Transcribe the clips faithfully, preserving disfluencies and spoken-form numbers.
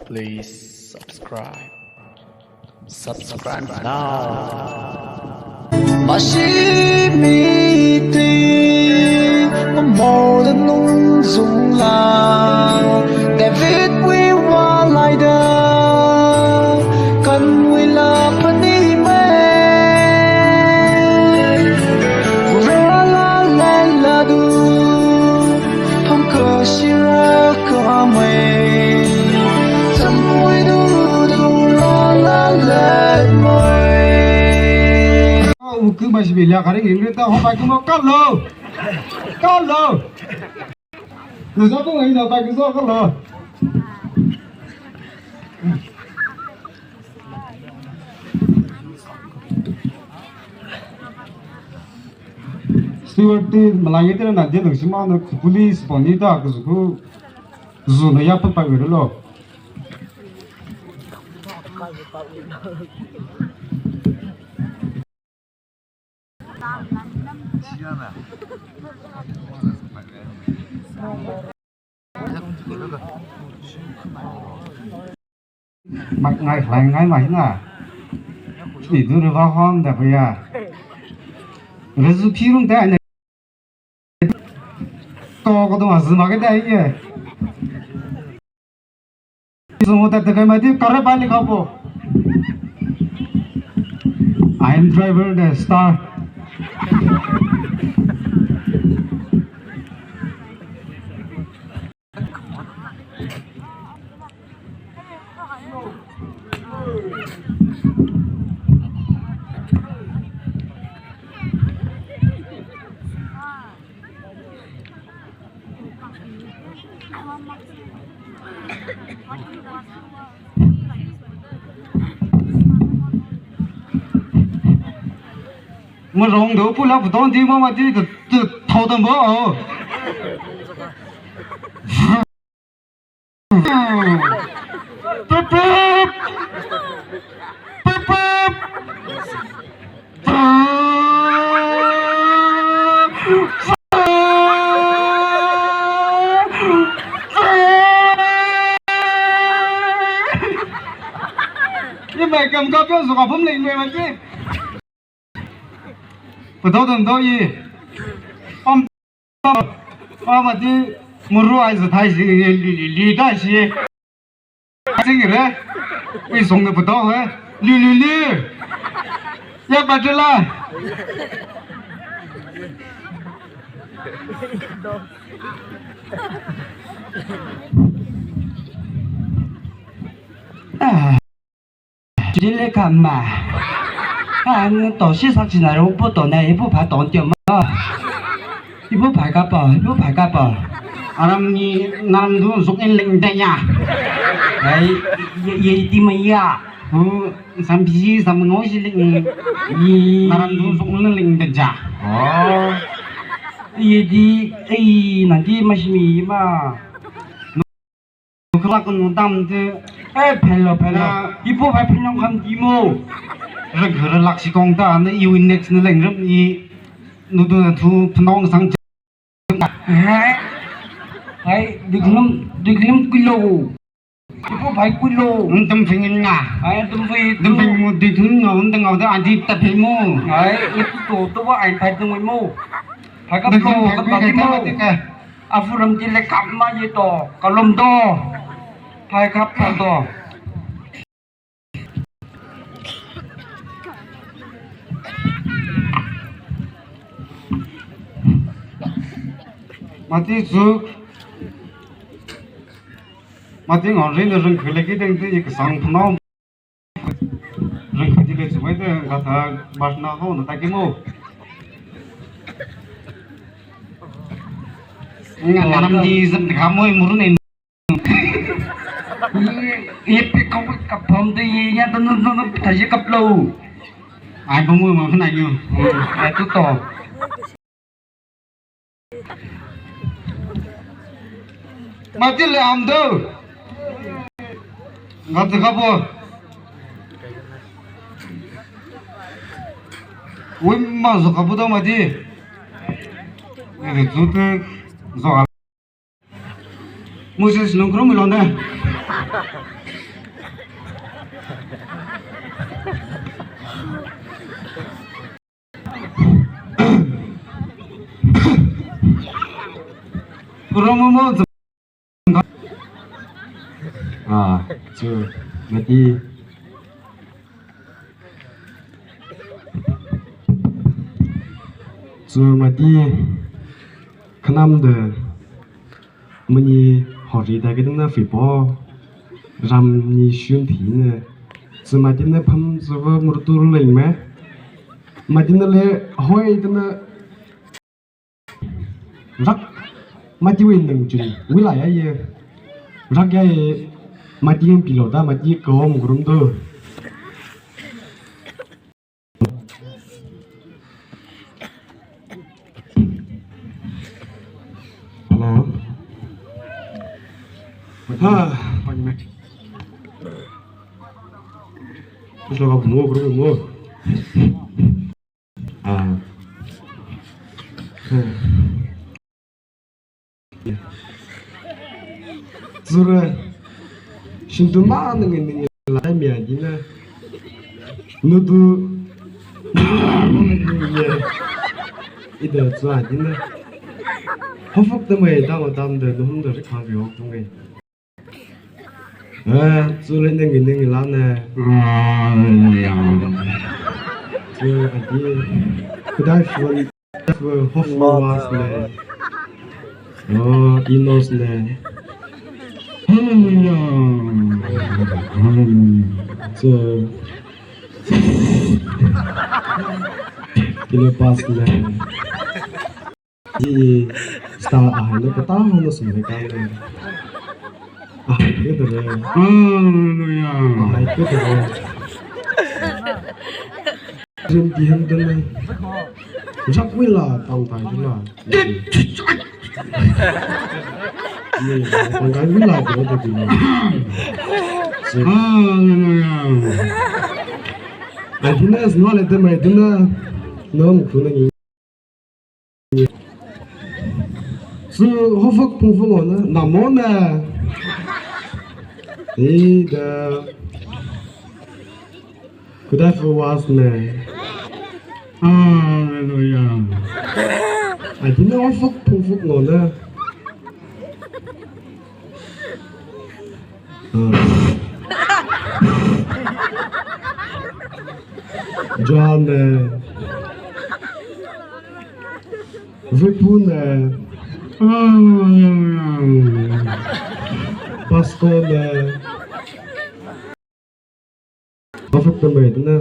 Please subscribe. Subscribe now. Mashimiti more than nung zung la. David we wa laida kan we la pani me. Ra la la la du. Thong ka shira ka mai. Thong wai du du la la la mai. Au, ku mai si bi la ka ring ring ta ho pai ku mo ka lo. Ka lo. Ku sa ku ngai na pai ku so ka lo. Steward ti malai tira na dia dong sima na ku police pon ni ta ku ku zu na ya pa pa wi lo. Mak ngai khlai ngai ma hina. Ni du ri va hom da ba ya. Re zu phi rung da ne. To ko do ma zu ma ke da ye. Zu mo da da kai ma di ka re ba li ka po. I am driver the star. Mo rong do pu la bu don di mo ma di tu thau dam bo. Pip, pip. Pip, pip. Mai kam ka pyo zo ka phum leng mai ma ti. Putau dam dau yi. Pam pam. Pam ma ti muru ai zo thai si li li li li dai si. Sing re. Ui song ne putau he. Li li li. Ya ba zhe la. Ah. Jile kama. Ah, ni to shi sa chi na ro bu to na, ibu pa to tio ma. Ibu pa ka pa, ibu pa ka pa. Aram ni, naram du zuk in ling da ya. Ai, ye, ye di ma ya. Hu, sam bi, sam ngo shi ling. Yi. Naram du zuk in ling da ja. Oh. Ye di, ai, na di ma shi mi ma. Khlak nu dam te. Eh, phelo, phelo. Ah. Ipo phai phenyong kham ti mo. Rek rek lak si kong ta, na iu next na leng rem i. Nu du na thu phnong sang. Eh. Hai, dik lum, dik lum kilo. Ipo phai kilo. Tum phing nga. Hai, tum phing. Tum phing mo dik lum nga, tum nga da adi ta phing mo. Hai, itu to, to wa ai phai tum mo. Phai ka plo, ka ta ti mo. Afuram ti le kap ma ye to, kalom do. Phai kap pha do. Mati suk. Mati ngon rin rin khule ki deng ti ye kasang phnau. Rengkho jile chubai te gatha bas na ho na ta ki mo. Nga naram di zat kha moi muru ne. Ye pe kau ka pom te ye ya ta nu nu nu ta ye kap lo. Ai pom moi ma khna yu. Ai tu to. Mati le am do. Ngat kha bo. Wim ma zo kha bo do mati. Ni de zu te zo. Moses nongkrong mi londa. Romomo. Ah, chu mati. Chu mati. Khanam de. Mani hori da ke na fi po. Ram ni shun thi ne. Chu mati na pham chu va murtu leng me. Mati na le hoi de na. Rak mati win nang chun wila ya ye. Rak ya ye mati yin pilo da mati kawom gurum do. Hello. Ha, pag me. Gusto ka mo, gurum mo. Ah. Zura. Shindu ma nang ni la mi adina. Nudu. Ida zua adina. Hofuk da mai da wa dam da nuhum da rikha bi hok tungai. Ah, zule nengi nengi lane. Hallelujah. Zu adi. Kudai fun. Hofung was ne. Oh, inos ne. Hallelujah. Hallelujah. Zu. Kilo pas ne. Ji star ahai na kata hana sumai ka na. Ahai ke dere. Hallelujah. Ahai ke dere. Jin di ham dere. Jak wi la tang tai la. Ni tang tai wi la de de ni. Hallelujah. Adina is not at the Adina. Nom kuna ni. Zu hofak pungfung ona namona. Ida. Kuda fu was ne. Hallelujah. Adina hofak pungfung ona. ꯎꯝ꯫ ꯖꯣꯟꯅꯦ꯫ ꯔꯤꯄꯨꯅꯦ꯫ ꯎꯝ꯫ ꯕꯥꯁꯀꯣꯅꯦ꯫ ꯃꯐꯛꯇ ꯂꯩꯗꯨꯅ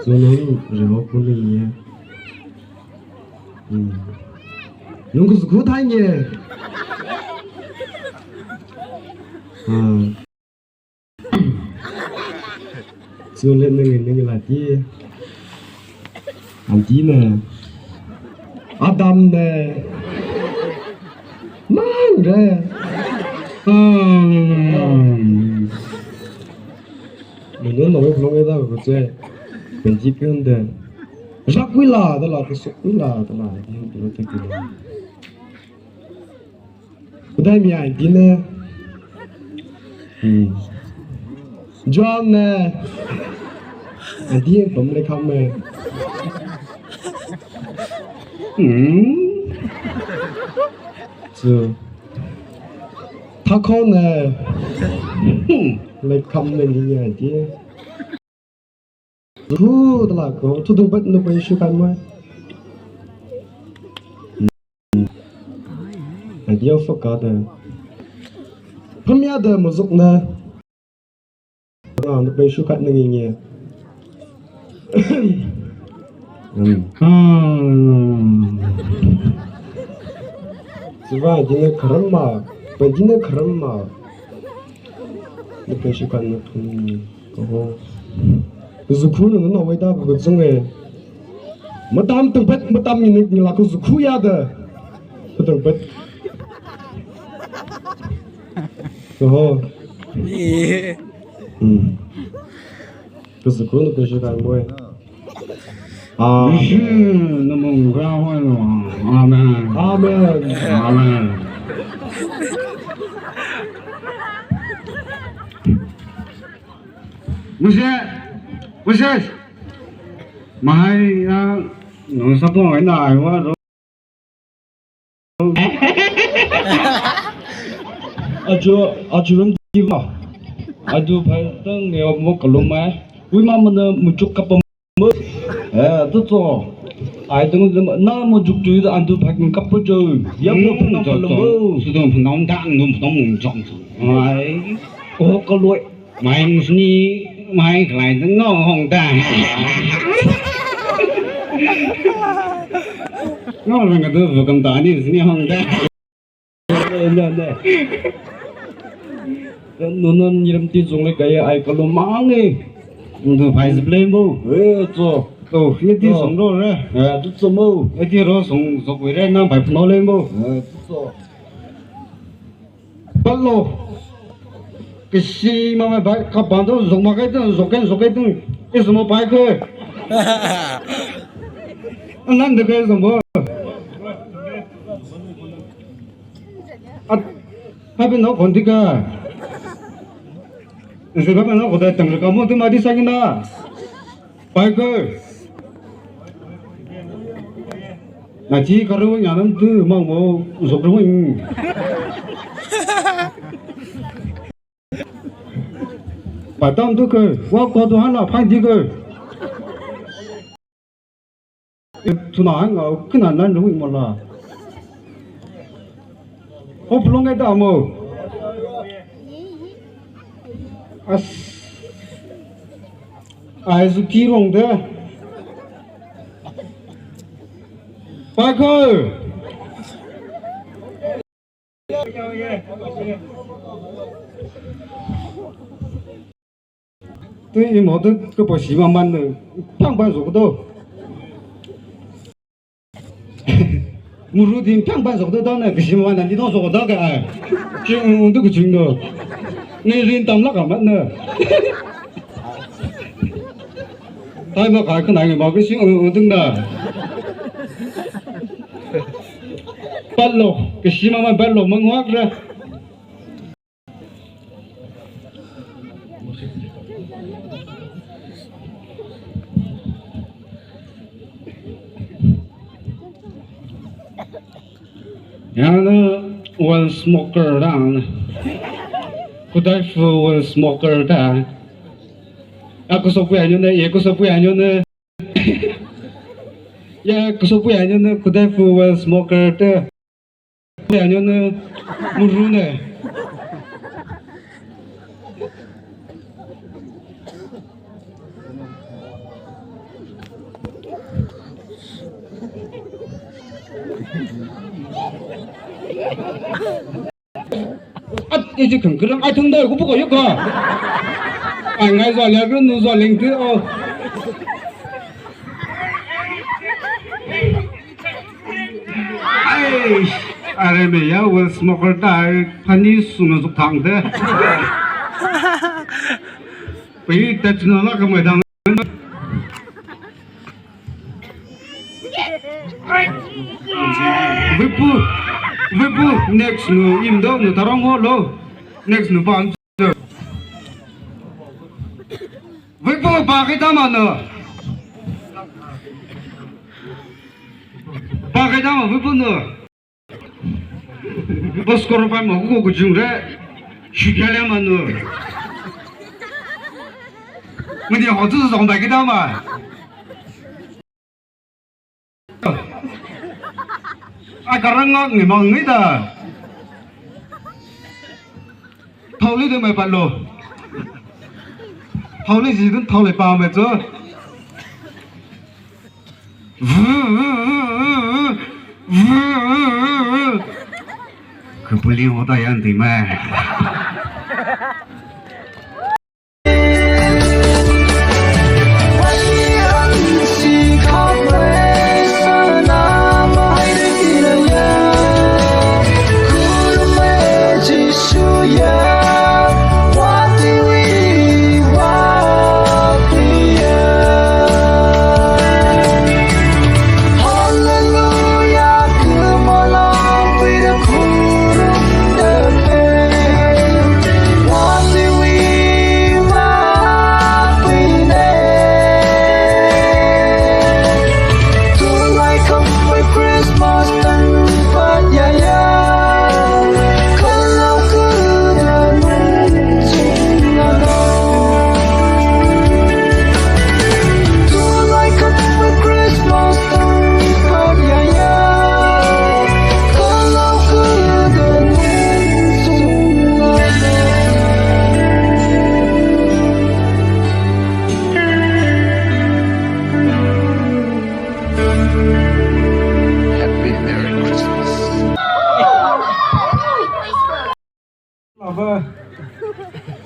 ꯆꯨꯅꯨꯡ ꯔꯤꯍꯣ ꯄꯨꯅꯤꯡꯉꯦ꯫ ꯎꯝ꯫ ꯅꯨꯡꯒꯨꯁꯨ ꯈꯨ ꯊꯥꯏꯉꯦ꯫ ꯑꯥ꯫ ꯆꯨꯂꯦ ꯅꯪꯒꯤ ꯅꯪꯒꯤ ꯂꯥꯇꯤ꯫ ꯑꯟꯇꯤꯅꯦ꯫ ꯑꯗꯥꯝꯅꯦ꯫ ꯃꯥꯡꯒ꯭ꯔꯦ꯫ ꯎꯝ꯫ ꯃꯅꯨꯡ ꯅꯧꯋꯦ ꯐꯪꯉꯦ ꯇꯥꯕ ꯈꯣꯠꯁꯦ꯫ ꯄꯦꯟꯖꯤ ꯄꯦꯟꯗꯦ꯫ ꯄꯩꯁꯥ ꯀꯨꯏ ꯂꯥꯛꯑꯗ ꯂꯥꯛ ꯀꯩꯁꯨ ꯀꯨꯏ ꯂꯥꯛꯑꯗ ꯂꯥꯛꯑꯗꯤ ꯍꯦꯟ ꯀꯩꯅꯣ ꯇꯧꯗꯣꯏꯅꯦ꯫ ꯈꯨꯗꯥꯏ ꯃꯤ ꯑꯟꯇꯤꯅꯦ꯫ ꯎꯝ꯫ ꯖꯣꯟꯅꯦ꯫ ꯑꯟꯇꯤ ꯌꯦꯡꯐꯝ ꯂꯩꯈꯥꯝꯃꯦ꯫ ꯎꯝ꯫ ꯆꯨ꯫ ꯊꯥꯈꯣꯅꯦ꯫ ꯎꯝ꯫ ꯂꯩꯈꯥꯝꯃꯦ ꯃꯤ ꯑꯟꯇꯤ꯫ ꯊꯨꯗ ꯂꯥꯛꯈꯣ, ꯊꯨꯗꯨꯡ ꯄꯠ ꯅꯈꯣꯏ ꯁꯨ ꯀꯥꯟ ꯃꯣꯏ꯫ ꯑꯥꯏꯗꯤꯌꯥ ꯐꯛꯀꯥꯗ꯫ ꯐꯝꯌꯥꯗ ꯃꯨꯖꯨꯛꯅ꯫ ꯑꯉꯥꯡꯗ ꯄꯩꯁꯨ ꯀꯠꯅꯤꯡꯉꯦ꯫ ꯎꯝ꯫ ꯎꯝ꯫ ꯁꯤꯕꯥꯏꯗꯤꯅ ꯈꯔꯝꯃ, ꯄꯩꯗꯤꯅ ꯈꯔꯝꯃ꯫ ꯅꯈꯣꯏꯁꯨ ꯀꯟꯅ ꯈꯪꯅꯤꯡꯉꯤ꯫ ꯑꯣꯍꯣ꯫ ꯖꯨꯈꯨꯅ ꯅꯪ ꯅꯋꯥꯏꯗ ꯕꯨꯒ ꯆꯨꯡꯉꯦ꯫ ꯃꯇꯝ ꯇꯪꯄꯠ ꯃꯇꯝ ꯃꯤꯅꯤꯠ ꯃꯤꯂꯥꯀꯨ ꯖꯨꯈꯨ ꯌꯥꯗ꯫ ꯇꯪꯄꯠ꯫ ꯑꯣꯍꯣ꯫ ꯎꯝ꯫ ꯀꯨ ꯖꯨꯈꯨꯅ ꯀꯩꯁꯨ ꯀꯥꯏ ꯃꯣꯏ꯫ ꯑꯥ꯫ ꯎꯝ, ꯅꯃꯣꯡ ꯒ꯭ꯔꯥ ꯍꯣꯏ꯫ ꯑꯥꯃꯦꯟ꯫ ꯑꯥꯃꯦꯟ꯫ ꯑꯥꯃꯦꯟ꯫ ꯃꯁꯦ, ꯃꯁꯦ, ꯃꯍꯩ, ꯑ, ꯅꯣꯡ ꯁꯥꯄꯣꯡ ꯍꯥꯏꯅ ꯍꯥꯏꯕ ꯑꯗꯨ꯫ Ajo, ajo ram di ma. Adu phai tang ne mo kalum mai. Wi ma mana muchuk kapam. Eh, tu to. Ai tang na mo juk tu da andu phai kin kapu jo. Ya mo phung na kalum mo. Su dong phung dong dang dong phung dong jong. Ai. Oh, kaloi. Mai sni mai kalai dang ngong hong da. Ngong rang ka du bu kam ta ni sni hong da. Ne, ne, ne. Nunun nyiram ti zong le kaya ai kalum mang e. Ndu phai zip le mo. Eh, to. To, ye ti zong ro re. Eh, tu to mo. Ye ti ro zong zok we re nang phai pno le mo. Eh, tu to. Pat lo. Kisi ma ma bai ka ban do zok ma kai dang zok kai zok kai dang. Is mo pai ke. Nan de ke zong bo. At, happy no kon di ka. Is happy no ko da tang ka mo tu ma di sa na. Pai ko. Na chi ka ru nya nam tu mang mo zok ru. Patam tu ke, wa ko tu hana phai di ke. Tuna hang au kena nan rung mo la. Ho pulong e da mo. As. Ai zu ki rong de. Pai ko. Tui i mo tu ke po si ma man ne, phang ban zo do. Muru din phang ban zo do da ne, ke si ma man di do zo do ka. Chi un du ke ching do. Ni rin tam la ka man ne. Tai ma ka ke na ngi ma ke si un du na. Pat lo, ke si ma man pat lo ma ngwak ra. Yang na one smoker lang. Kudai fu wal smoker ta. Aku sopu anyo ne, ye ku sopu anyo ne. Ya, ku sopu anyo ne, kudai fu wal smoker ta. Anyo ne, muru ne. At iji kang klang ai thung da ku bu ko yok ka. Ai ngai zo le ru nu zo leng tu o. Ai, are me ya wal smoker ta ai pani sung na zuk thang de. Pe ta chuna la ka mai dang. Vipu, vipu, next nu im do nu tarong ho lo. Next nu pa. Vipu pa kita mana? Pa kita ma vipu nu. Bos koro pa ma ku ku jung re. Shukya le manu. Mani ho tu zong ba kita ma. A karang ngak ni mang ni ta. Thau li de mai pa lo. Thau li ji dun thau le pa mai chu. Kepuli otak yang timah.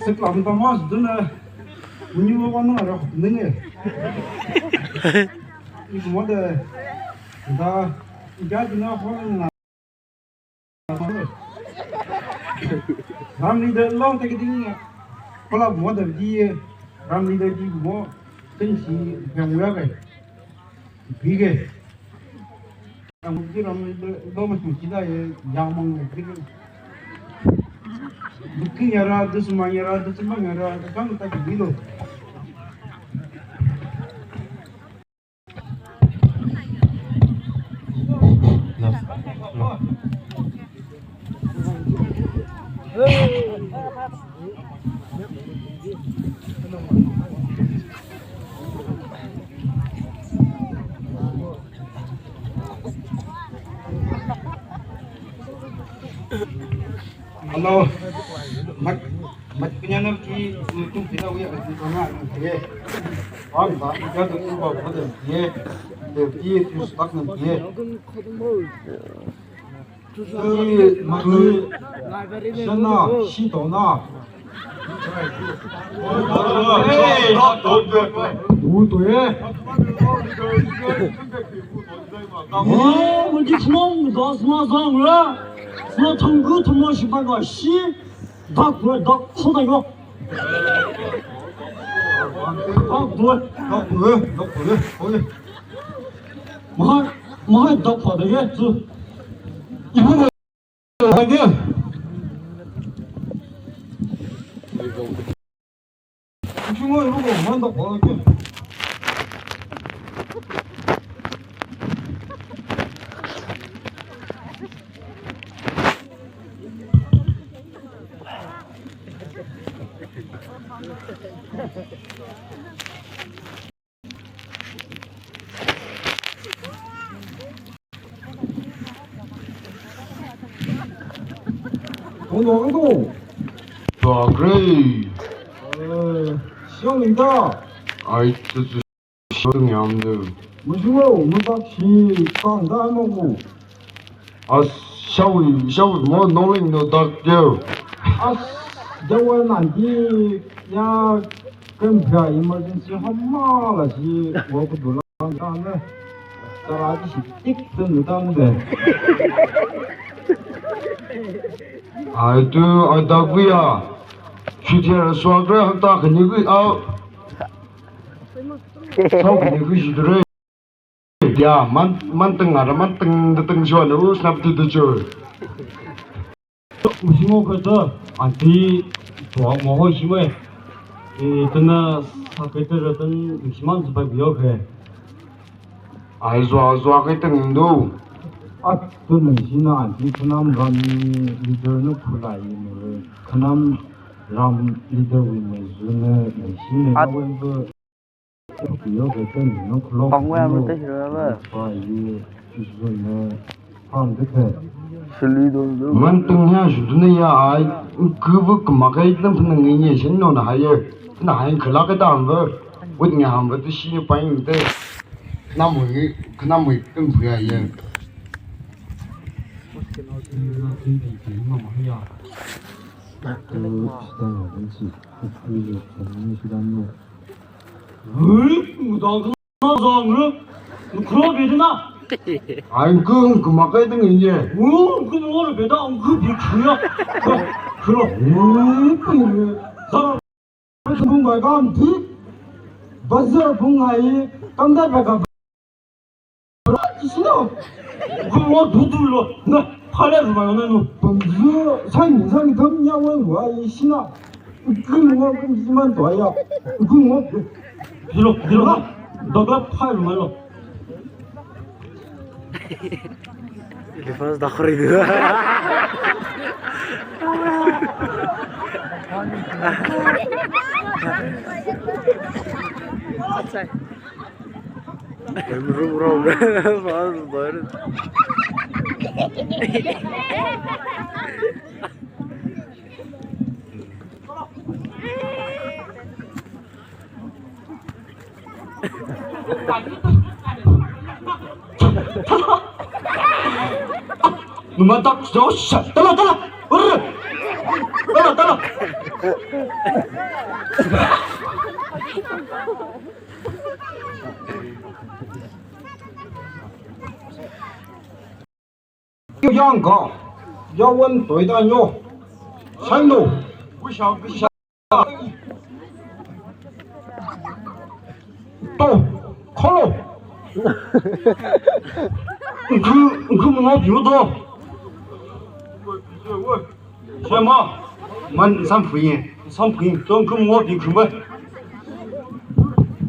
Teklam tamas duna. Muni wa wana ra nenge. Ibu mode. Da. Jadi na ho na. Ram leader long te ding. Pala mode di. Ram leader di mo. Tensi yang wa ga. Bige. Ang kira mo do mo kida ye yamang kira. Bukin yara, dusman yara, dusman yara, kang ta bilo. Hello. Mat, mat punya nam ki, tu kita uya ka tu kama ye. Am ba ka tu ba ba de ye. De ye tu stak nam ye. Sana, shi to na. Wu to ye. Wu ji chmo, da sma zang la. Sma thang gu thang mo shi ba ga shi. Dak gu dak kho da yo. Dak gu. Dak gu. Dak gu. Oi. Mahai, mahai dak kho da ye zu. Ibu. Hadi. Cuma ibu ko mana tak boleh ke? Tongo tongo. Bagre. Eh, siang linda. Ai, tu tu siang yam tu. Musuo, mutak si kang da mo mo. As, siang, siang mo nong ling no dak yo. As, Jawan nanti ya kan ga emergency hamma la si wa ku dulang tang ne. Tara di si tik tun tang de. Ai tu ai da gu ya. Shi tia suang zhe hang ta ke ni gu au. Sau ke ni gu shi de re. Ya, man, man teng ada, man teng de teng zhuan de, u snap de de zhuan. Usi ngo ke de, anti, tua mo ho shi me. E, tena, sa ke de re teng, usi man zhe bai bu yao ke. Ai, zua, zua ke teng do. A, tena shi na anti, kenam ram leader ne pu lai yi me, kenam ram leader wi me zhu ne, ne shi ne, a wen bu. Pangwa mo te hira ba. Sili do do. Man teng ya shu du ne ya ai. Ku bu kma kai tang phnang ngi ngi shin no na haye. Na haye khala ka dam ba. Wit ngi ham ba tu shi ni pa yin te. Na mo ngi, na mo ngi teng bu ya ye. Ai, ang kung kumakai teng ye. Ang kung mo be da, ang kung bi kuya. Kulo. Ang kung ye. Sa bung bai kam ti. Bazar bung ai. Kam da ba ka. Isino. Kumo dudu lo. Na, pale ma na no. Bangzu, san san tam ya wan wa isina. Kumo kumo man to ya. Kumo. Dilo, dilo. Dogla pale ma lo. Elefant dakhri. Accha. Rum, rum, rum. Fazla doğru. Numatak, tala, tala, tala, tala. Yang ga, yawan toy da nyo. San no. Wisha, wisha. To, kolo. Ngu, ngu mo biu do. Shema, man sam pui, sam pui, to ngu mo biu ngu mo.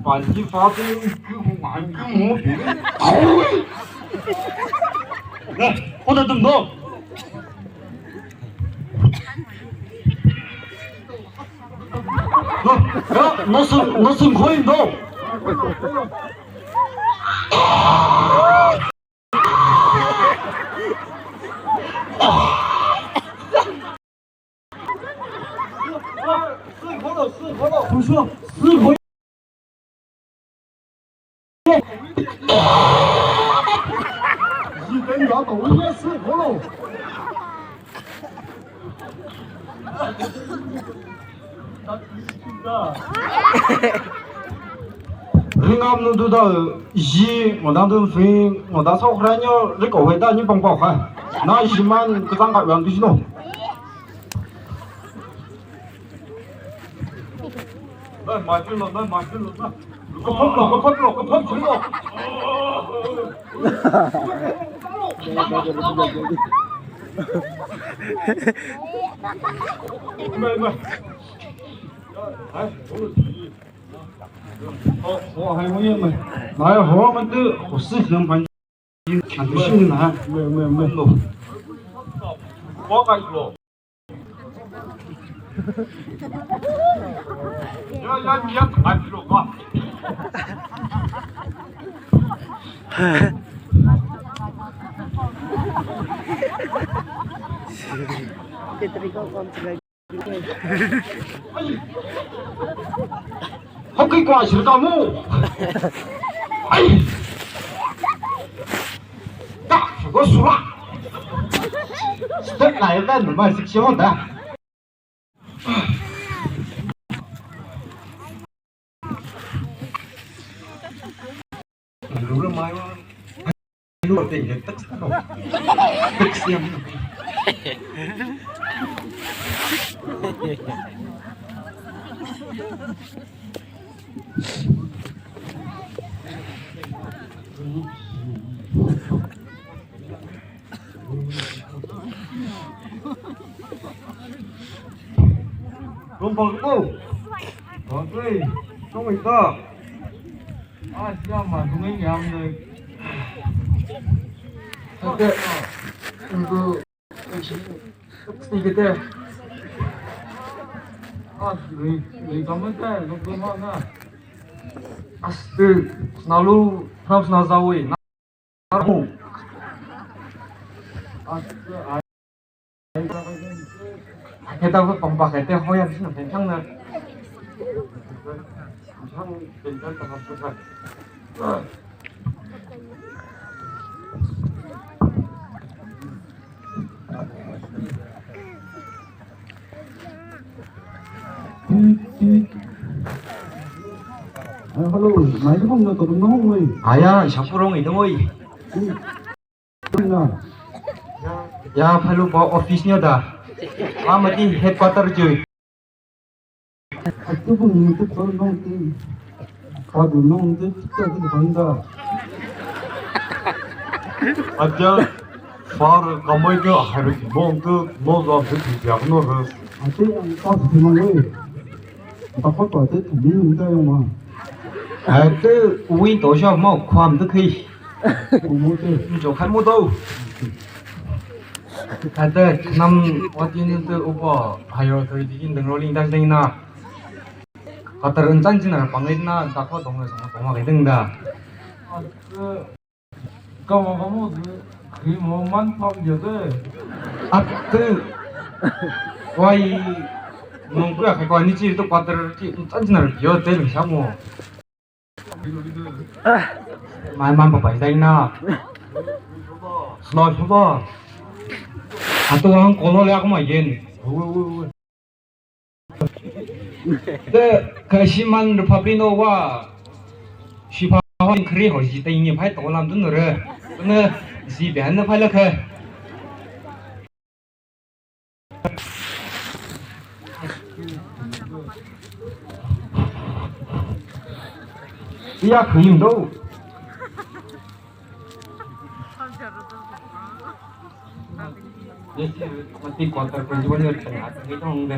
Ban ji fa de ngu mo, ngu mo biu. Na, ko da dum do. No, no, no sun, no sun koi do. Ringam nu du da ji, mo dang du fing, mo da sau khra nyo, ri ko hoi da ni pang pao kha. Na ji man, ka tang ka yang du ji no. Hokki kwa shirka mu. Ai. Ta, go sura. Step na ya da, ma sik shi da. Lu mai wa. Lu te ye tak sa no. Tak siam. Rung bang ko. Bang ko. Rung ito. Ah, siya ma, rung yam de. Ate. Ito. Sige te. Ah, lui, lui kamo te, lui kamo na. As te, snalu, snalu snalu zawi. Heta ko pangpa kete hoya sino pengkang na. Hello, mai ko na to no ngoi. Aya, isapurong idong oi. Ya, phalu ba office nyo da. Amati headquarter jui. Atu pun ngitu pun nong ti. Padu nong ti kita ti honda. Aja, far kamai ke hari bong tu no zam tu ti jak no res. Atu yang kau ti mang oi. Takot kau tu ti ni minta yang ma. Atu win to sha mau kham tu khi. Umu tu. Jok khai mo do. Kata nam watin tu upa higher authority kin deng rolling das deng na. Kata renchan cina pangai na takwa dong na sama toma kai deng da. Kama kamo tu, kri mo man pam dia tu. Atu. Wai nungku ya kai kwa ni ciri tu kata renchan cina yo te leng samo. Mai man pa pai dai na. Slow slow. Atu ang kolo le aku mai yen. Te kasi man Republic no wa. Sipa ꯈꯔꯤ ꯍꯧꯖꯤꯛ ꯇꯩꯅꯤ ꯐꯥꯏ ꯇꯧ ꯂꯥꯝꯗꯨꯅꯔ꯫ ꯑꯗꯨꯅ ꯁꯤ ꯕꯦꯍꯟꯅ ꯐꯥꯏꯂꯛꯈ꯫ ꯏꯌꯥ ꯈꯨꯌꯨꯝꯗꯧ꯫ ꯃꯇꯤꯛ quarter principal ꯅ ꯀꯅꯥ ꯊꯝꯒꯦ ꯇꯧꯔꯝꯗꯦ꯫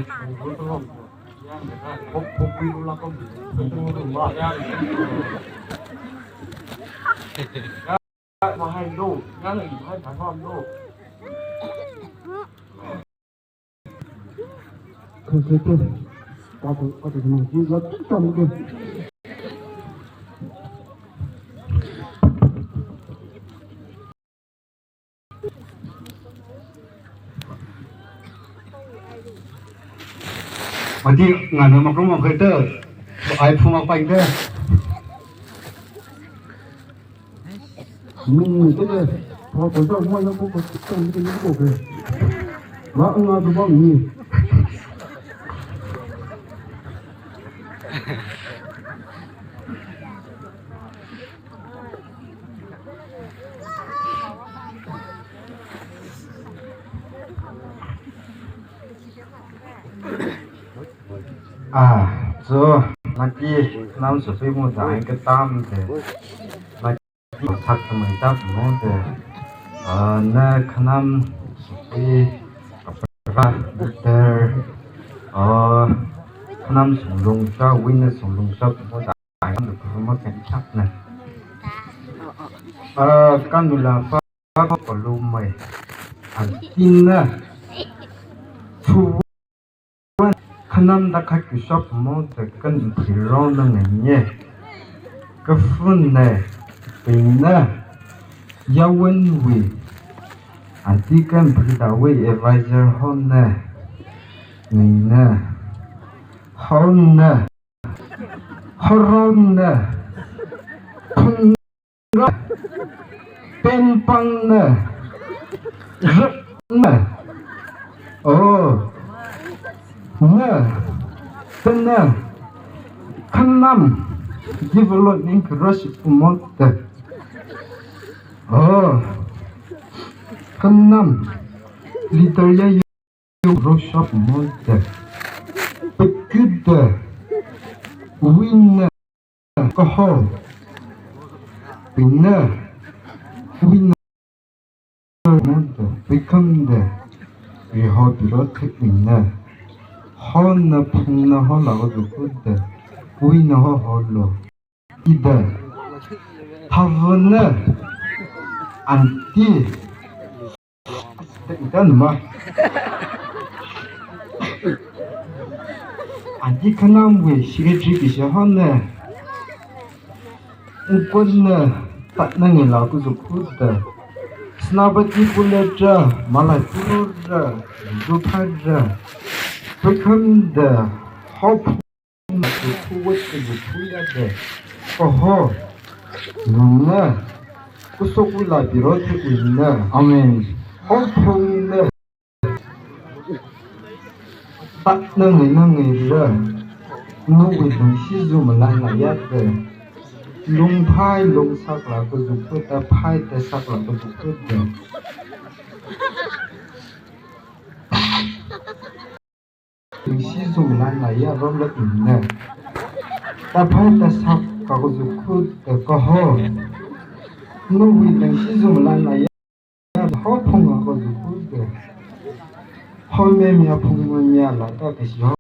ꯃꯍꯥꯏꯗꯣ ꯅꯪ ꯏꯕ ꯍꯥꯏ ꯐꯥꯐꯝꯗꯣ꯫ ꯃꯗꯤ ꯉꯥꯟꯕ ꯃꯈꯨꯝ ꯃꯈꯩꯗ ꯑꯥꯏ ꯐꯨꯝ ꯃꯄꯥꯏꯗ꯫ ꯃꯤꯡ ꯆꯠꯂꯦ꯫ ꯊꯕꯛ ꯇꯧꯗꯧ ꯃꯣꯏꯅ ꯀꯣꯛ ꯀꯣꯛ ꯇꯧꯕꯗꯤ ꯀꯩꯅꯣ ꯇꯧꯈ꯭ꯔꯦ꯫ ꯂꯥꯛ ꯃꯉꯥ ꯑꯗꯨ ꯐꯪꯅꯤ꯫ Ah, so, mati, nam supi mu dai ka tam de. Mati, sak mai tap mu de. Ah, na khanam supi, kapra, ter, ah, khanam sunglung sa, win na sunglung sa mu dai, kam de kurma kan chak na. Ah, kan du la pa, pa pa lu mai. An tin na. Chu Khanam da khat ki shop mo te kan thil ro na ngai nye. Ka phun ne, ping ne, ya wen wi. Anti kan pri da wi advisor hon ne. Ngai ne. Hon ne. Horon ne. Phun Pengpang ne, rep ne, oh, ne, tene, khanam, Give a lot encourage umonte. Oh. Kanam. Leader ya roshap umonte. Pekute. Winner. Kaho. Winner. Winner. Monte. Wikamde. Riho biro thik winner. Hona phungna ho lago dukude. Winner ho holo. Ida. Thavana. Anti. Ita numa. Anti kanam we secretary bisa hona. Ukonna tatna ngela kuzu kuda. Snabati puletra, malai purura, duphadra. Wikamde. Hop. Kuwat kuzu kuyade. Oho. Nuna. Kusok wila biro te wila. Amen. Hop hop wila. Tatna ngai na ngai ra. Nu wi dang si zu ma la na ya te. Lung phai lung sak la kuzu kuda phai te sak la kuzu kuda. Lingsi zung lan la ya rom la in ne. Ta phai ta sap ka ko zu khu te ko ho. Nu wi lingsi zung lan la ya ho phung ka ko zu khu te. Ho me mya phung me mya la ta ke si ho.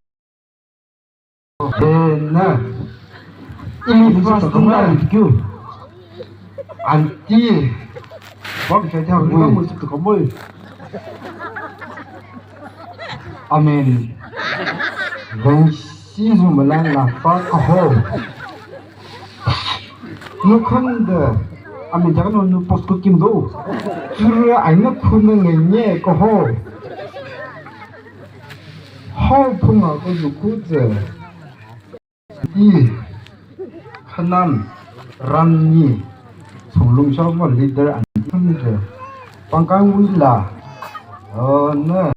Te na. Ini fast na. Anti. Bak sa ta ko mo su ko mo. Amen. Lingsi zung lan la fa ka ho. Nu kham de. Amen, jaga nu, nu post ko kim do. Chura ai na khu na ngai nye ko ho. Ho phung a ko zu khu ze. Ti. Khanam. Ram ni. Song lung shao mo leader an kham de. Pangkang wila. Oh, na.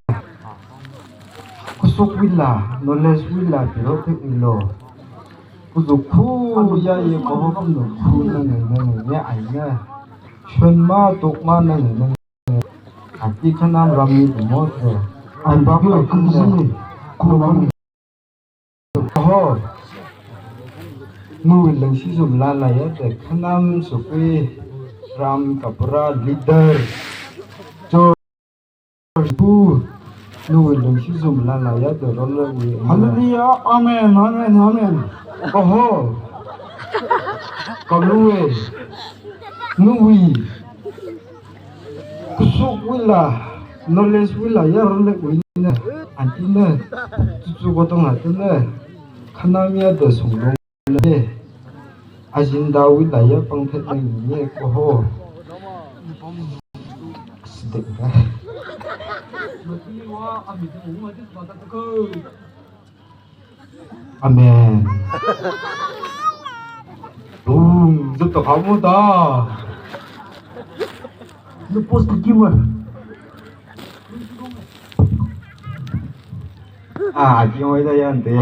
Kusuk wila. Knowledge wila. Biro te wilo. Kuzu khu ya ye ko ho kuzu khu na ne ne ne ne ai ne. Shun ma tuk ma ne ne ne. Ati khanam ram ni mo te. Ai ba ko ku ne. Ku ram. Ho. Nu leng si zum la la ya te khanam su kui ram kapura leader. Jo. Pu, nu lung si zum la la ya de ro le wi. Hallelujah. Amen. Amen. Amen. Oho. Ka lu we. Nu wi. Kusuk wi la. Knowledge wi la ya ro le wi na. Anti na. Tu tu ko tong ha tu na. Khana mi ya de sung lo. Ajin Dawi la ya pang phet nang ni ko ho. Sdik da. Amen. Boom, zut to kamu da. Lu post ki ma. Ah, ki oi da yan te.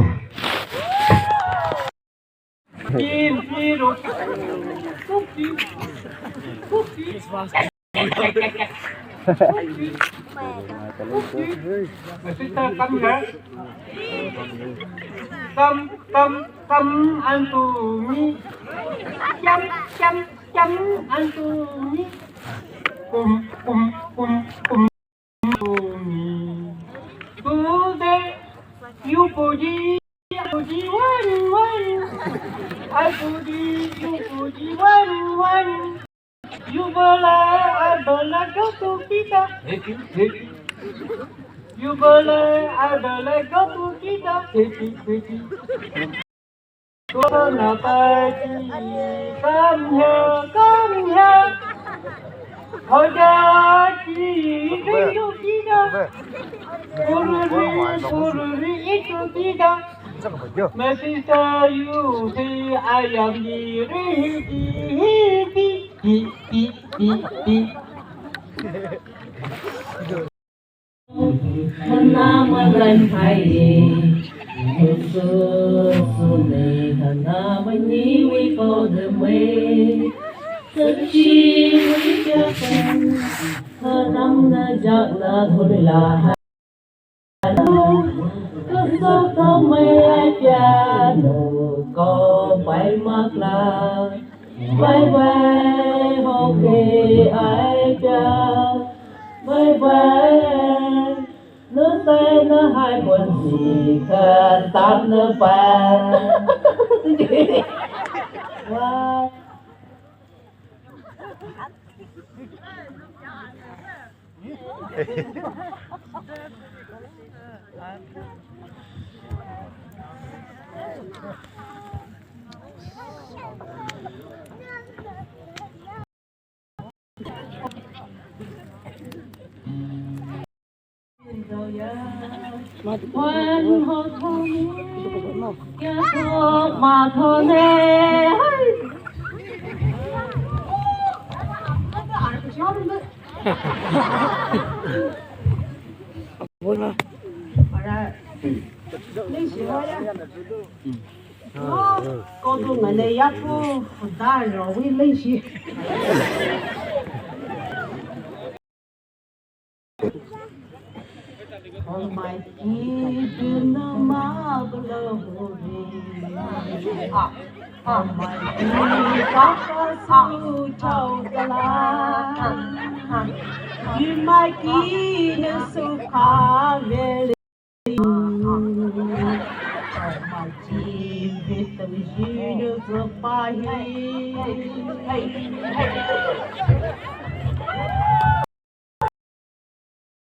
Come, come, come unto me. Come, come, come unto me. Come, come, come, come. Today, you boogie, I boogie one, one. I boogie, you boogie one, one. You bala, I bala, go to kita. Hey, hey. You bala, I bala, go to kita. Hey, hey, hey. Come here, come here. Hojaki, bring your kida. Pururi, pururi, itu kida. My sister, you say I am the ready, ready, ready, ready. Muna magan phaye. Suni hana mani wi ko de mei. Sachi wi ya pen. Hanam na jak na thulila. Kasok ka mei ai pia no ko bai mak la. Bye bye, okay, ai pia. Bye bye. Nusai na hai pun si ka tan na pa. Wah. Ko tu ngane ya pu da ro wi lei shi. Almighty, do not marvel. Almighty, Papa, su chau kala. Almighty, na su ka vele.